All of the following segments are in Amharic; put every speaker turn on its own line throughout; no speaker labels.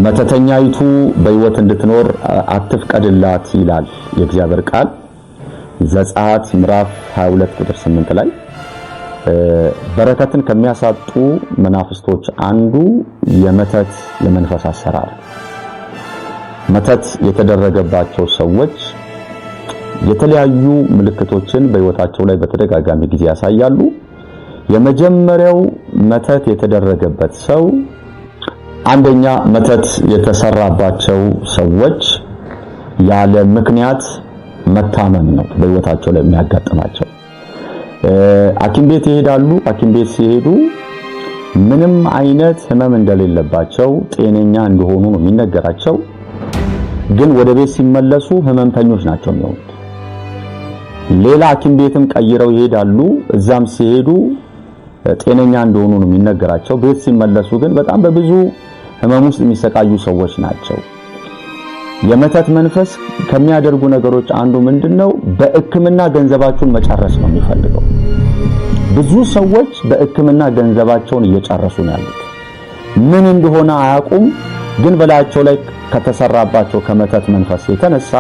መተተኛይቱ በሕይወት እንድትኖር አትፍቀድላት ይላል የእግዚአብሔር ቃል ዘጸአት ምዕራፍ 22 ቁጥር 8 ላይ። በረከትን ከሚያሳጡ መናፍስቶች አንዱ የመተት የመንፈስ አሰራር። መተት የተደረገባቸው ሰዎች የተለያዩ ምልክቶችን በሕይወታቸው ላይ በተደጋጋሚ ጊዜ ያሳያሉ። የመጀመሪያው መተት የተደረገበት ሰው፣ አንደኛ መተት የተሰራባቸው ሰዎች ያለ ምክንያት መታመም ነው በሕይወታቸው ላይ የሚያጋጥማቸው። ሐኪም ቤት ይሄዳሉ። ሐኪም ቤት ሲሄዱ ምንም አይነት ህመም እንደሌለባቸው፣ ጤነኛ እንደሆኑ ነው የሚነገራቸው። ግን ወደ ቤት ሲመለሱ ህመምተኞች ናቸው የሚሆኑት። ሌላ ሐኪም ቤትም ቀይረው ይሄዳሉ። እዛም ሲሄዱ ጤነኛ እንደሆኑ ነው የሚነገራቸው። ቤት ሲመለሱ ግን በጣም በብዙ ህመም ውስጥ የሚሰቃዩ ሰዎች ናቸው። የመተት መንፈስ ከሚያደርጉ ነገሮች አንዱ ምንድነው? በሕክምና ገንዘባችሁን መጨረስ ነው የሚፈልገው። ብዙ ሰዎች በሕክምና ገንዘባቸውን እየጨረሱ ነው ያሉት። ምን እንደሆነ አያውቁም፣ ግን በላያቸው ላይ ከተሰራባቸው ከመተት መንፈስ የተነሳ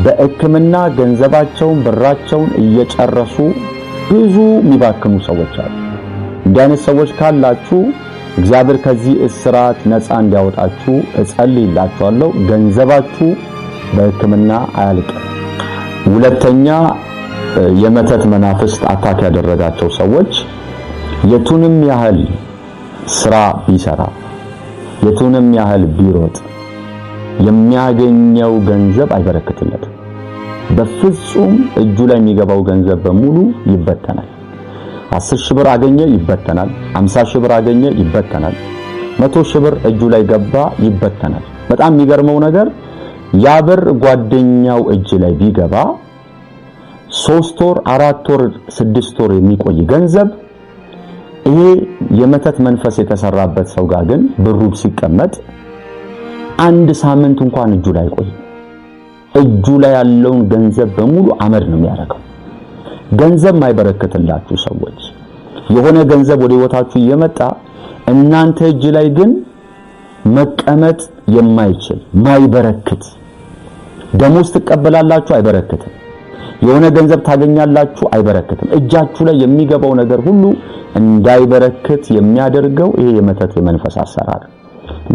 በሕክምና ገንዘባቸውን፣ ብራቸውን እየጨረሱ ብዙ የሚባክኑ ሰዎች አሉ። እንዲህ አይነት ሰዎች ካላችሁ እግዚአብሔር ከዚህ እስራት ነፃ እንዲያወጣችሁ እጸልይላችኋለሁ። ገንዘባችሁ በሕክምና አያልቅም። ሁለተኛ፣ የመተት መናፍስት attack ያደረጋቸው ሰዎች የቱንም ያህል ስራ ቢሰራ፣ የቱንም ያህል ቢሮጥ የሚያገኘው ገንዘብ አይበረክትለትም። በፍጹም እጁ ላይ የሚገባው ገንዘብ በሙሉ ይበተናል። 10,000 ብር አገኘ፣ ይበተናል። 50,000 ብር አገኘ፣ ይበተናል። 100,000 ብር እጁ ላይ ገባ፣ ይበተናል። በጣም የሚገርመው ነገር ያ ብር ጓደኛው እጅ ላይ ቢገባ 3 ወር፣ 4 ወር፣ 6 ወር የሚቆይ ገንዘብ ይሄ የመተት መንፈስ የተሰራበት ሰው ጋር ግን ብሩ ሲቀመጥ አንድ ሳምንት እንኳን እጁ ላይ አይቆይም። እጁ ላይ ያለውን ገንዘብ በሙሉ አመድ ነው የሚያደርገው። ገንዘብ ማይበረክትላችሁ ሰዎች፣ የሆነ ገንዘብ ወደ ህይወታችሁ እየመጣ እናንተ እጅ ላይ ግን መቀመጥ የማይችል፣ ማይበረክት፣ ደሞዝ ትቀበላላችሁ፣ አይበረክትም። የሆነ ገንዘብ ታገኛላችሁ፣ አይበረክትም። እጃችሁ ላይ የሚገባው ነገር ሁሉ እንዳይበረክት የሚያደርገው ይሄ የመተት የመንፈስ አሰራር።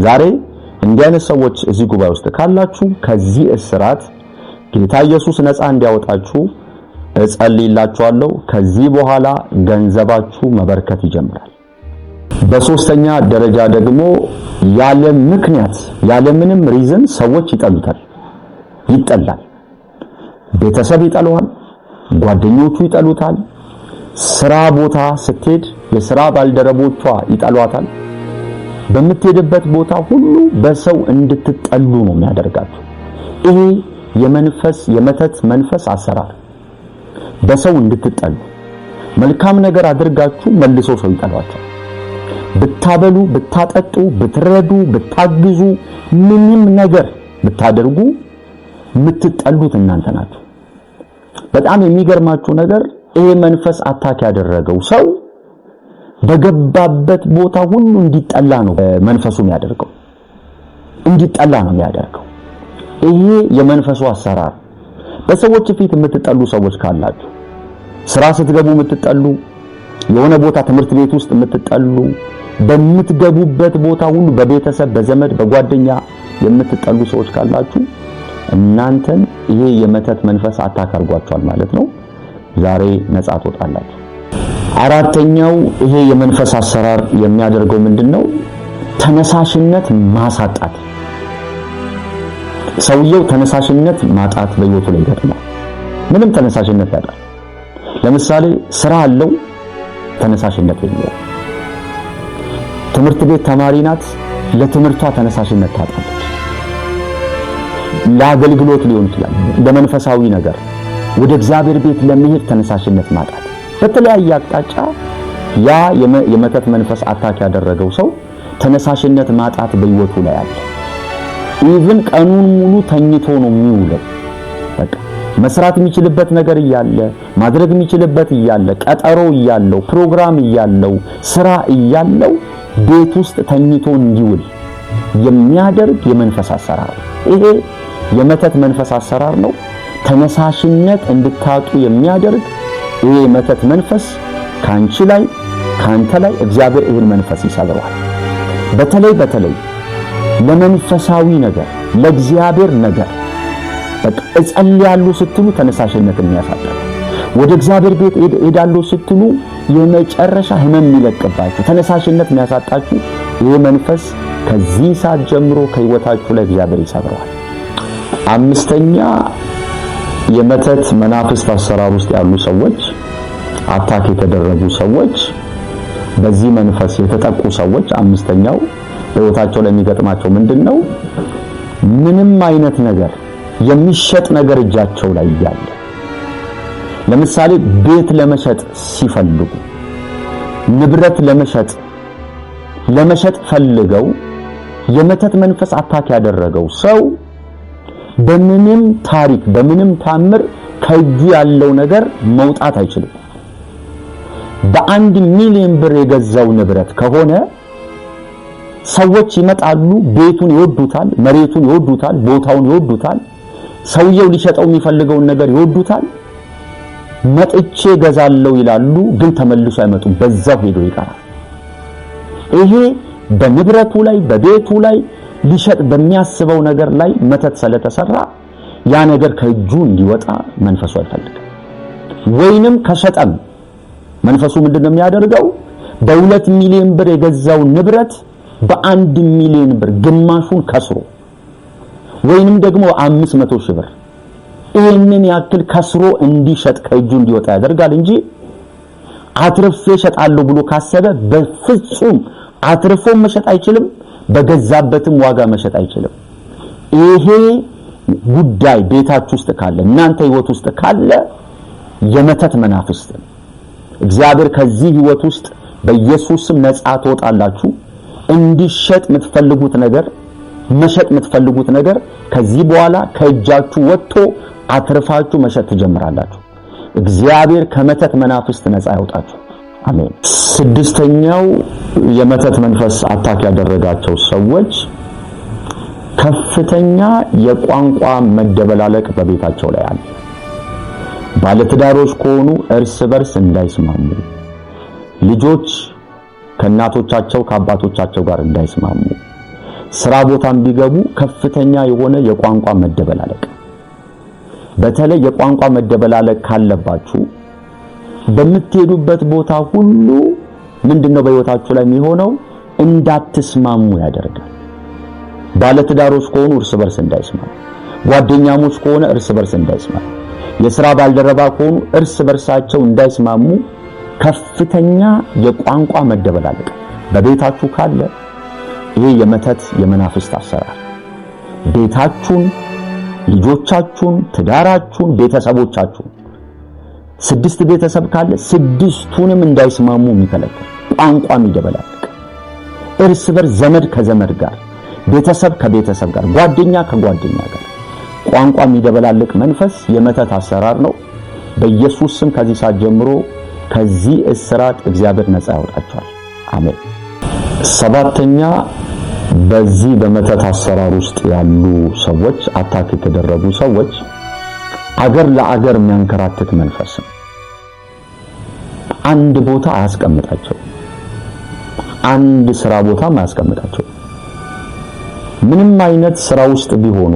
ዛሬ እንዲህ አይነት ሰዎች እዚህ ጉባኤ ውስጥ ካላችሁ ከዚህ እስራት ጌታ ኢየሱስ ነፃ እንዲያወጣችሁ እጸልይላችኋለሁ። ከዚህ በኋላ ገንዘባችሁ መበርከት ይጀምራል። በሶስተኛ ደረጃ ደግሞ ያለ ምክንያት፣ ያለ ምንም reason ሰዎች ይጠሉታል፣ ይጠላል። ቤተሰብ ይጠላዋል፣ ጓደኞቹ ይጠሉታል። ስራ ቦታ ስትሄድ የስራ ባልደረቦቿ ይጠሏታል። በምትሄድበት ቦታ ሁሉ በሰው እንድትጠሉ ነው የሚያደርጋችሁ። ይሄ የመንፈስ የመተት መንፈስ አሰራር በሰው እንድትጠሉ፣ መልካም ነገር አድርጋችሁ መልሶ ሰው ይጠሏቸዋል። ብታበሉ፣ ብታጠጡ፣ ብትረዱ፣ ብታግዙ፣ ምንም ነገር ብታደርጉ የምትጠሉት እናንተ ናችሁ። በጣም የሚገርማችሁ ነገር ይሄ መንፈስ attack ያደረገው ሰው በገባበት ቦታ ሁሉ እንዲጠላ ነው መንፈሱ የሚያደርገው፣ እንዲጠላ ነው የሚያደርገው። ይሄ የመንፈሱ አሰራር። በሰዎች ፊት የምትጠሉ ሰዎች ካላችሁ፣ ስራ ስትገቡ የምትጠሉ፣ የሆነ ቦታ ትምህርት ቤት ውስጥ የምትጠሉ፣ በምትገቡበት ቦታ ሁሉ በቤተሰብ፣ በዘመድ፣ በጓደኛ የምትጠሉ ሰዎች ካላችሁ እናንተን ይሄ የመተት መንፈስ attack አድርጓችኋል ማለት ነው። ዛሬ ነፃ ትወጣላችሁ። አራተኛው ይሄ የመንፈስ አሰራር የሚያደርገው ምንድነው? ተነሳሽነት ማሳጣት። ሰውየው ተነሳሽነት ማጣት በህይወቱ ላይ ይገጥማል። ምንም ተነሳሽነት ያጣል። ለምሳሌ ስራ አለው፣ ተነሳሽነት የለውም። ትምህርት ቤት ተማሪ ናት፣ ለትምህርቷ ተነሳሽነት ታጣለች። ለአገልግሎት ሊሆን ይችላል፣ ለመንፈሳዊ ነገር ወደ እግዚአብሔር ቤት ለመሄድ ተነሳሽነት ማጣት፣ በተለያየ አቅጣጫ ያ የመተት መንፈስ attack ያደረገው ሰው ተነሳሽነት ማጣት በህይወቱ ላይ አለ። Even ቀኑን ሙሉ ተኝቶ ነው የሚውለው። በቃ መስራት የሚችልበት ነገር እያለ፣ ማድረግ የሚችልበት እያለ፣ ቀጠሮ እያለው፣ ፕሮግራም እያለው፣ ስራ እያለው ቤት ውስጥ ተኝቶ እንዲውል፣ የሚያደርግ የመንፈስ አሰራር ነው። ይሄ የመተት መንፈስ አሰራር ነው። ተነሳሽነት እንድታጡ የሚያደርግ ይሄ የመተት መንፈስ ካንቺ ላይ፣ ካንተ ላይ እግዚአብሔር ይህን መንፈስ ይሰብረዋል። በተለይ በተለይ ለመንፈሳዊ ነገር፣ ለእግዚአብሔር ነገር፣ በቃ እጸልያለሁ ስትሉ ተነሳሽነት የሚያሳጣ፣ ወደ እግዚአብሔር ቤት እሄዳለሁ ስትሉ የመጨረሻ ህመም የሚለቅባችሁ፣ ተነሳሽነት የሚያሳጣችሁ ይሄ መንፈስ ከዚህ ሰዓት ጀምሮ ከህይወታችሁ ላይ እግዚአብሔር ይሰብረዋል። አምስተኛ፣ የመተት መናፍስት አሰራር ውስጥ ያሉ ሰዎች፣ attack የተደረጉ ሰዎች፣ በዚህ መንፈስ የተጠቁ ሰዎች አምስተኛው በህይወታቸው ላይ የሚገጥማቸው ምንድነው? ምንም አይነት ነገር፣ የሚሸጥ ነገር እጃቸው ላይ እያለ፣ ለምሳሌ ቤት ለመሸጥ ሲፈልጉ፣ ንብረት ለመሸጥ ፈልገው የመተት መንፈስ attack ያደረገው ሰው በምንም ታሪክ፣ በምንም ታምር ከእጁ ያለው ነገር መውጣት አይችልም። በ1 ሚሊዮን ብር የገዛው ንብረት ከሆነ ሰዎች ይመጣሉ፣ ቤቱን ይወዱታል፣ መሬቱን ይወዱታል፣ ቦታውን ይወዱታል፣ ሰውየው ሊሸጠው የሚፈልገውን ነገር ይወዱታል። መጥቼ ገዛለው ይላሉ፣ ግን ተመልሶ አይመጡም። በዛው ሄዶ ይቀራል። ይሄ በንብረቱ ላይ፣ በቤቱ ላይ፣ ሊሸጥ በሚያስበው ነገር ላይ መተት ስለተሰራ ያ ነገር ከእጁ እንዲወጣ መንፈሱ አይፈልግም። ወይንም ከሸጠም መንፈሱ ምንድነው የሚያደርገው? በ2 ሚሊዮን ብር የገዛው ንብረት በ1 ሚሊዮን ብር ግማሹን ከስሮ ወይንም ደግሞ 500 ሺህ ብር ይህንን ያክል ከስሮ እንዲሸጥ፣ ከእጁ እንዲወጣ ያደርጋል እንጂ አትርፌ እሸጣለሁ ብሎ ካሰበ በፍጹም አትርፎ መሸጥ አይችልም። በገዛበትም ዋጋ መሸጥ አይችልም። ይሄ ጉዳይ ቤታችሁ ውስጥ ካለ፣ እናንተ ህይወት ውስጥ ካለ የመተት መናፍስት፣ እግዚአብሔር ከዚህ ህይወት ውስጥ በኢየሱስ ስም ነፃ ትወጣላችሁ። እንዲሸጥ የምትፈልጉት ነገር፣ መሸጥ የምትፈልጉት ነገር ከዚህ በኋላ ከእጃችሁ ወጥቶ አትርፋችሁ መሸጥ ትጀምራላችሁ። እግዚአብሔር ከመተት መናፍስት ነፃ ያውጣችሁ። አሜን። ስድስተኛው፣ የመተት መንፈስ attack ያደረጋቸው ሰዎች ከፍተኛ የቋንቋ መደበላለቅ በቤታቸው ላይ አለ። ባለትዳሮች ከሆኑ እርስ በርስ እንዳይስማሙ፣ ልጆች ከእናቶቻቸው ከአባቶቻቸው ጋር እንዳይስማሙ፣ ስራ ቦታም ቢገቡ ከፍተኛ የሆነ የቋንቋ መደበላለቅ፣ በተለይ የቋንቋ መደበላለቅ ካለባችሁ በምትሄዱበት ቦታ ሁሉ ምንድነው በህይወታችሁ ላይ የሚሆነው? እንዳትስማሙ ያደርጋል። ባለትዳሮች ከሆኑ እርስ በርስ እንዳይስማሙ፣ ጓደኛሞች ከሆነ እርስ በርስ እንዳይስማሙ፣ የሥራ ባልደረባ ከሆኑ እርስ በርሳቸው እንዳይስማሙ፣ ከፍተኛ የቋንቋ መደበላለቅ በቤታችሁ ካለ ይሄ የመተት የመናፍስት አሰራር ቤታችሁን፣ ልጆቻችሁን፣ ትዳራችሁን፣ ቤተሰቦቻችሁን፣ ስድስት ቤተሰብ ካለ ስድስቱንም እንዳይስማሙ የሚከለክል፣ ቋንቋ የሚደበላልቅ፣ እርስ በርስ ዘመድ ከዘመድ ጋር፣ ቤተሰብ ከቤተሰብ ጋር፣ ጓደኛ ከጓደኛ ጋር ቋንቋ የሚደበላልቅ መንፈስ የመተት አሰራር ነው። በኢየሱስ ስም ከዚህ ሰዓት ጀምሮ ከዚህ እስራት እግዚአብሔር ነፃ ያወጣችኋል። አሜን። ሰባተኛ፣ በዚህ በመተት አሰራር ውስጥ ያሉ ሰዎች፣ attack የተደረጉ ሰዎች አገር ለአገር የሚያንከራትት መንፈስ ነው። አንድ ቦታ አያስቀምጣቸው። አንድ ስራ ቦታም አያስቀምጣቸው። ምንም አይነት ስራ ውስጥ ቢሆኑ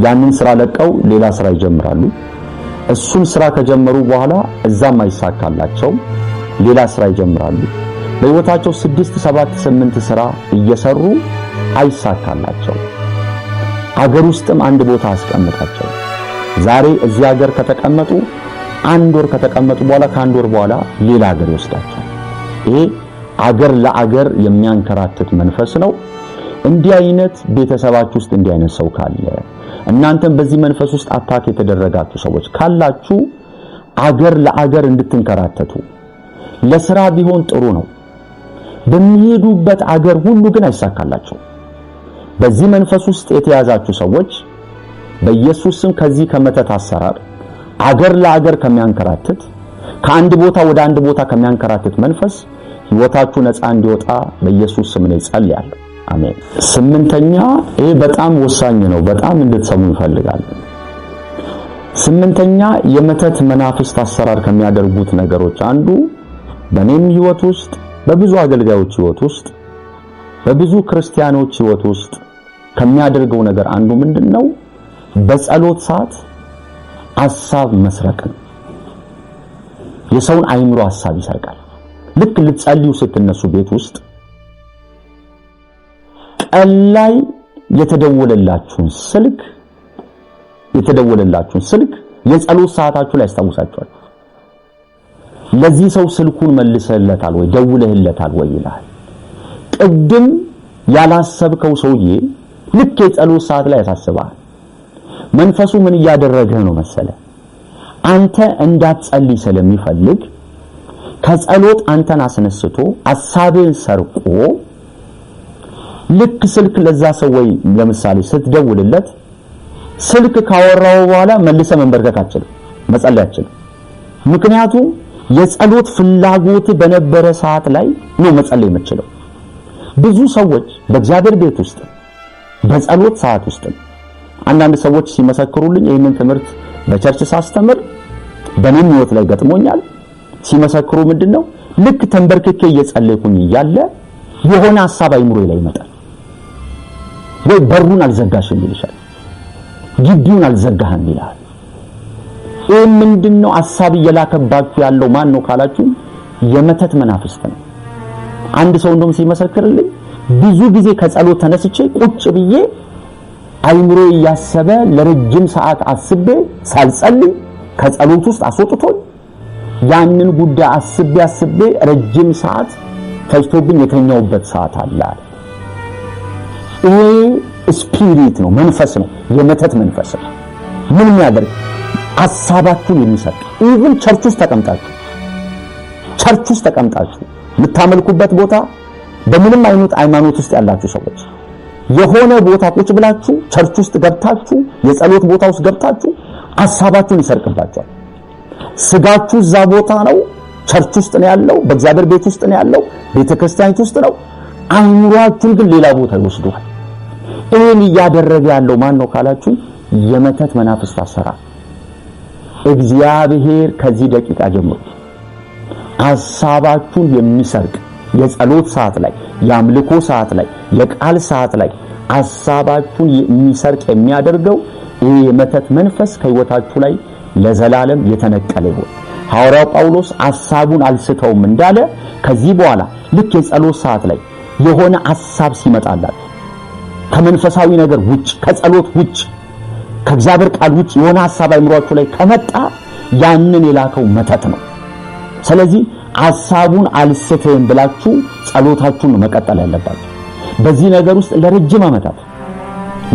ያንን ስራ ለቀው ሌላ ስራ ይጀምራሉ። እሱን ስራ ከጀመሩ በኋላ እዛም አይሳካላቸው፣ ሌላ ስራ ይጀምራሉ። በህይወታቸው ስድስት፣ ሰባት፣ ስምንት ስራ እየሰሩ አይሳካላቸው። አገር ውስጥም አንድ ቦታ አስቀምጣቸው። ዛሬ እዚህ ሀገር ከተቀመጡ አንድ ወር ከተቀመጡ በኋላ ከአንድ ወር በኋላ ሌላ ሀገር ይወስዳቸዋል። ይሄ አገር ለአገር የሚያንከራትት መንፈስ ነው። እንዲህ አይነት ቤተሰባችሁ ውስጥ እንዲህ አይነት ሰው ካለ፣ እናንተም በዚህ መንፈስ ውስጥ attack የተደረጋችሁ ሰዎች ካላችሁ አገር ለአገር እንድትንከራተቱ፣ ለስራ ቢሆን ጥሩ ነው። በሚሄዱበት አገር ሁሉ ግን አይሳካላቸው። በዚህ መንፈስ ውስጥ የተያዛችሁ ሰዎች በኢየሱስ ስም ከዚህ ከመተት አሰራር፣ አገር ለአገር ከሚያንከራትት፣ ከአንድ ቦታ ወደ አንድ ቦታ ከሚያንከራትት መንፈስ ህይወታችሁ ነፃ እንዲወጣ በኢየሱስ ስም ነው እጸልያለሁ። አሜን። ስምንተኛ፣ ይሄ በጣም ወሳኝ ነው። በጣም እንድትሰሙ ይፈልጋል። ስምንተኛ፣ የመተት መናፍስት አሰራር ከሚያደርጉት ነገሮች አንዱ በኔም ህይወት ውስጥ፣ በብዙ አገልጋዮች ህይወት ውስጥ፣ በብዙ ክርስቲያኖች ህይወት ውስጥ ከሚያደርገው ነገር አንዱ ምንድነው? በጸሎት ሰዓት ሐሳብ መስረቅ ነው። የሰውን አይምሮ ሐሳብ ይሰርቃል። ልክ ልትጸልዩ ስትነሱ ቤት ውስጥ ቀን ላይ የተደወለላችሁን ስልክ የጸሎት ሰዓታችሁ ላይ ያስታውሳችኋል። ለዚህ ሰው ስልኩን መልሰህለታል ወይ፣ ደውለህለታል ወይ ይልሃል። ቅድም ያላሰብከው ሰውዬ ልክ የጸሎት ሰዓት ላይ ያሳስብሃል። መንፈሱ ምን እያደረገ ነው መሰለ? አንተ እንዳትጸልይ ስለሚፈልግ ከጸሎት አንተን አስነስቶ ሐሳብህን ሰርቆ ልክ ስልክ ለዛ ሰው ወይ ለምሳሌ ስትደውልለት ስልክ ካወራው በኋላ መልሰህ መንበርከክ አትችልም፣ መጸለይ አትችልም። ምክንያቱም የጸሎት ፍላጎት በነበረ ሰዓት ላይ ነው መጸለይ የምትችለው። ብዙ ሰዎች በእግዚአብሔር ቤት ውስጥ በጸሎት ሰዓት ውስጥ አንዳንድ ሰዎች ሲመሰክሩልኝ፣ ይህንን ትምህርት በ church ሳስተምር በኔም ህይወት ላይ ገጥሞኛል። ሲመሰክሩ ምንድነው፣ ልክ ተንበርክኬ እየጸለይኩኝ እያለ የሆነ ሐሳብ አይምሮዬ ላይ ይመጣል። ወይ በሩን አልዘጋሽም ይልሻል፣ ግቢውን አልዘጋህም ይልሃል። ይህ ምንድነው? ሐሳብ እየላከባችሁ ያለው ማን ነው ካላችሁ የመተት መናፍስት ነው። አንድ ሰው እንደውም ሲመሰክርልኝ ብዙ ጊዜ ከጸሎት ተነስቼ ቁጭ ብዬ አይምሮ እያሰበ ለረጅም ሰዓት አስቤ ሳልጸልይ ከጸሎት ውስጥ አስወጥቶኝ ያንን ጉዳይ አስቤ አስቤ ረጅም ሰዓት ፈጅቶብኝ የተኛውበት ሰዓት አለ። ይሄ spirit ነው፣ መንፈስ ነው፣ የመተት መንፈስ ነው። ምን የሚያደርግ? ሐሳባችሁን የሚሰርቅ። Even church ውስጥ ተቀምጣችሁ የምታመልኩበት ቦታ በምንም አይነት ሃይማኖት ውስጥ ያላችሁ ሰዎች የሆነ ቦታ ቁጭ ብላችሁ church ውስጥ ገብታችሁ የጸሎት ቦታ ውስጥ ገብታችሁ ሐሳባችሁን ይሰርቅባችኋል። ስጋችሁ እዛ ቦታ ነው፣ church ውስጥ ነው ያለው፣ በእግዚአብሔር ቤት ውስጥ ነው ያለው፣ ቤተክርስቲያኒቱ ውስጥ ነው። አይምሯችሁን ግን ሌላ ቦታ ይወስደዋል። ይህን እያደረገ ያለው ማን ነው ካላችሁ የመተት መናፍስት አሰራር። እግዚአብሔር ከዚህ ደቂቃ ጀምሮ ሐሳባችሁን የሚሰርቅ፣ የጸሎት ሰዓት ላይ፣ የአምልኮ ሰዓት ላይ፣ የቃል ሰዓት ላይ ሐሳባችሁን የሚሰርቅ የሚያደርገው ይሄ የመተት መንፈስ ከህይወታችሁ ላይ ለዘላለም የተነቀለ ይሁን። ሐዋርያው ጳውሎስ ሐሳቡን አልስተውም እንዳለ ከዚህ በኋላ ልክ የጸሎት ሰዓት ላይ የሆነ ሐሳብ ሲመጣላችሁ ከመንፈሳዊ ነገር ውጭ፣ ከጸሎት ውጭ፣ ከእግዚአብሔር ቃል ውጭ የሆነ ሐሳብ አይምሯችሁ ላይ ከመጣ ያንን የላከው መተት ነው። ስለዚህ ሐሳቡን አልስትህም ብላችሁ ጸሎታችሁን መቀጠል ያለባችሁ። በዚህ ነገር ውስጥ ለረጅም ዓመታት፣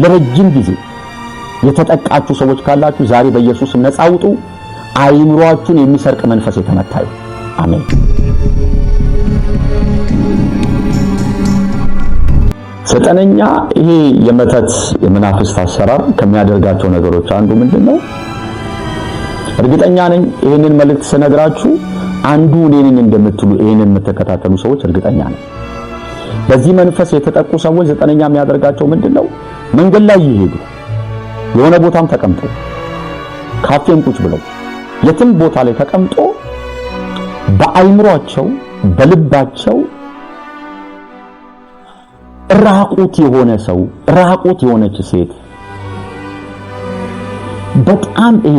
ለረጅም ጊዜ የተጠቃችሁ ሰዎች ካላችሁ ዛሬ በኢየሱስ ነፃ ውጡ። አይምሯችሁን የሚሰርቅ መንፈስ የተመታ ይሁን። አሜን። ዘጠነኛ፣ ይሄ የመተት የመናፍስት አሰራር ከሚያደርጋቸው ነገሮች አንዱ ምንድነው? እርግጠኛ ነኝ ይሄንን መልእክት ስነግራችሁ አንዱ እኔ ነኝ እንደምትሉ ይሄንን የምትከታተሉ ሰዎች እርግጠኛ ነኝ። በዚህ መንፈስ የተጠቁ ሰዎች ዘጠነኛ የሚያደርጋቸው ምንድነው? መንገድ ላይ ይሄዱ፣ የሆነ ቦታም ተቀምጦ፣ ካፌም ቁጭ ብለው፣ የትም ቦታ ላይ ተቀምጦ በአይምሯቸው በልባቸው ራቁት የሆነ ሰው፣ ራቁት የሆነች ሴት፣ በጣም ይሄ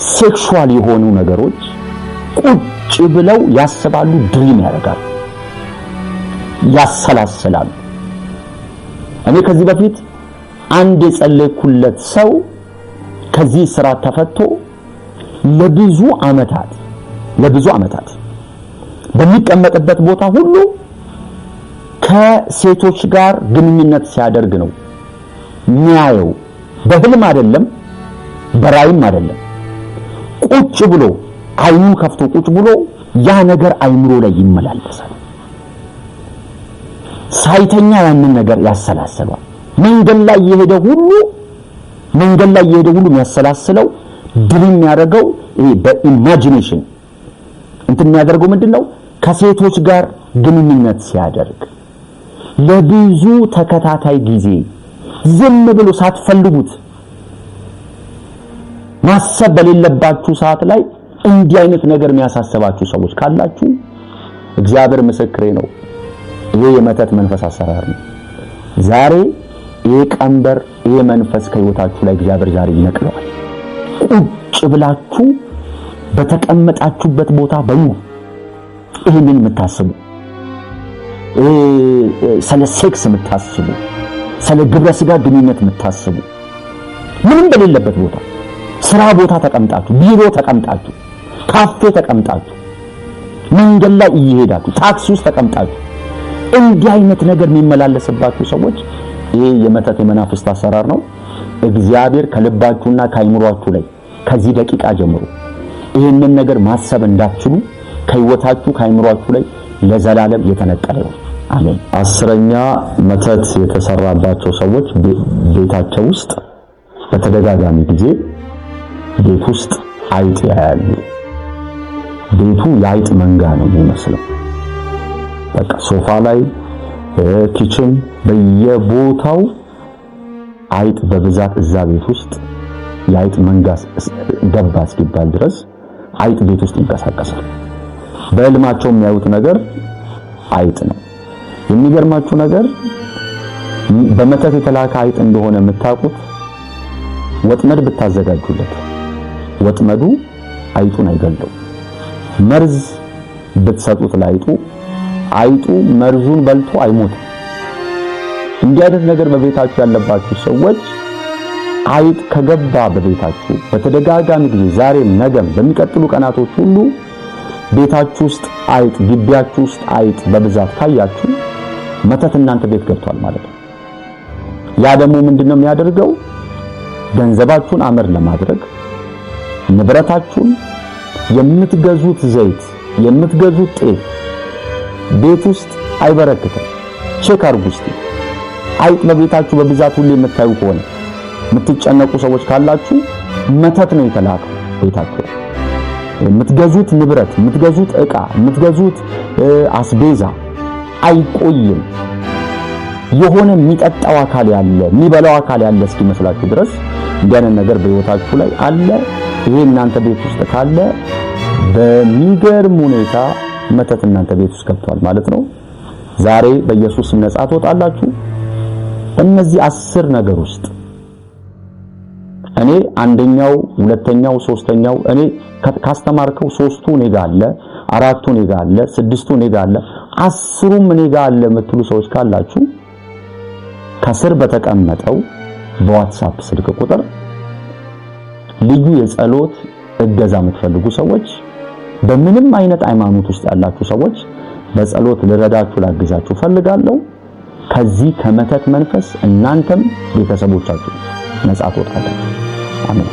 sexual የሆኑ ነገሮች ቁጭ ብለው ያስባሉ፣ dream ያደርጋሉ፣ ያሰላስላሉ። እኔ ከዚህ በፊት አንድ የጸለይኩለት ሰው ከዚህ ስራ ተፈቶ ለብዙ ዓመታት በሚቀመጥበት ቦታ ሁሉ ከሴቶች ጋር ግንኙነት ሲያደርግ ነው የሚያየው። በህልም አይደለም፣ በራእይም አይደለም። ቁጭ ብሎ አይኑን ከፍቶ ቁጭ ብሎ ያ ነገር አይምሮ ላይ ይመላለሳል። ሳይተኛ ያንን ነገር ያሰላስለዋል። መንገድ ላይ የሄደ ሁሉ የሚያሰላስለው፣ dream የሚያደርገው፣ ይሄ በ imagination እንትን የሚያደርገው ምንድነው? ከሴቶች ጋር ግንኙነት ሲያደርግ። ለብዙ ተከታታይ ጊዜ ዝም ብሎ ሳትፈልጉት ማሰብ በሌለባችሁ ሰዓት ላይ እንዲህ አይነት ነገር የሚያሳስባችሁ ሰዎች ካላችሁ እግዚአብሔር ምስክሬ ነው፣ ይሄ የመተት መንፈስ አሰራር ነው። ዛሬ ይሄ ቀንበር፣ ይሄ መንፈስ ከህይወታችሁ ላይ እግዚአብሔር ዛሬ ይነቅለዋል። ቁጭ ብላችሁ በተቀመጣችሁበት ቦታ በሙሉ ይህንን የምታስቡ፣ ስለ ሴክስ የምታስቡ፣ ስለ ግብረ ስጋ ግንኙነት የምታስቡ፣ ምንም በሌለበት ቦታ ስራ ቦታ ተቀምጣችሁ፣ ቢሮ ተቀምጣችሁ፣ ካፌ ተቀምጣችሁ፣ መንገድ ላይ እየሄዳችሁ፣ ታክሲ ውስጥ ተቀምጣችሁ እንዲህ አይነት ነገር የሚመላለስባችሁ ሰዎች ይሄ የመተት የመናፍስት አሰራር ነው። እግዚአብሔር ከልባችሁና ከአይምሯችሁ ላይ ከዚህ ደቂቃ ጀምሮ ይህንን ነገር ማሰብ እንዳትችሉ ከህይወታችሁ ከአይምሯችሁ ላይ ለዘላለም የተነቀለ ነው። አሜን። 10ኛ መተት የተሰራባቸው ሰዎች ቤታቸው ውስጥ በተደጋጋሚ ጊዜ ቤት ውስጥ አይጥ ያያሉ። ቤቱ የአይጥ መንጋ ነው የሚመስለው። በቃ ሶፋ ላይ፣ kitchen፣ በየቦታው አይጥ በብዛት እዛ ቤት ውስጥ የአይጥ መንጋ ገባ እስኪባል ድረስ አይጥ ቤት ውስጥ ይንቀሳቀሳል። በህልማቸው የሚያዩት ነገር አይጥ ነው። የሚገርማችሁ ነገር በመተት የተላከ አይጥ እንደሆነ የምታውቁት ወጥመድ ብታዘጋጁለት ወጥመዱ አይጡን አይገለው። መርዝ ብትሰጡት ለአይጡ አይጡ መርዙን በልቶ አይሞትም። እንዲህ አይነት ነገር በቤታችሁ ያለባችሁ ሰዎች አይጥ ከገባ በቤታችሁ በተደጋጋሚ ጊዜ ዛሬም፣ ነገም፣ በሚቀጥሉ ቀናቶች ሁሉ ቤታችሁ ውስጥ አይጥ፣ ግቢያችሁ ውስጥ አይጥ በብዛት ካያችሁ መተት እናንተ ቤት ገብቷል ማለት ነው። ያ ደግሞ ምንድነው የሚያደርገው? ገንዘባችሁን አመር ለማድረግ ንብረታችሁን፣ የምትገዙት ዘይት፣ የምትገዙት ጤፍ ቤት ውስጥ አይበረክትም። Check አድርጉ እስቲ። አይጥ በቤታችሁ በብዛት ሁሌ የምታዩ ከሆነ የምትጨነቁ ሰዎች ካላችሁ መተት ነው የተላከው ቤታችሁ። የምትገዙት ንብረት፣ የምትገዙት ዕቃ፣ የምትገዙት አስቤዛ አይቆይም። የሆነ የሚጠጣው አካል ያለ የሚበላው አካል ያለ እስኪመስላችሁ ድረስ እንዲህ አይነት ነገር በህይወታችሁ ላይ አለ። ይሄ እናንተ ቤት ውስጥ ካለ በሚገርም ሁኔታ መተት እናንተ ቤት ውስጥ ገብቷል ማለት ነው። ዛሬ በኢየሱስ ነፃ ትወጣላችሁ። በእነዚህ 10 ነገር ውስጥ እኔ አንደኛው፣ ሁለተኛው፣ ሶስተኛው እኔ ካስተማርከው 3ቱ እኔ ጋር አለ፣ 4ቱ እኔ ጋር አለ፣ 6ቱ እኔ ጋር አለ፣ 10ሩም እኔ ጋር አለ የምትሉ ሰዎች ካላችሁ ከስር በተቀመጠው በዋትስአፕ ስልክ ቁጥር ልዩ የጸሎት እገዛ የምትፈልጉ ሰዎች፣ በምንም አይነት ሃይማኖት ውስጥ ያላችሁ ሰዎች በጸሎት ልረዳችሁ ላግዛችሁ ፈልጋለሁ። ከዚህ ከመተት መንፈስ እናንተም ቤተሰቦቻችሁ ነፃ ትወጣላችሁ። አሜን።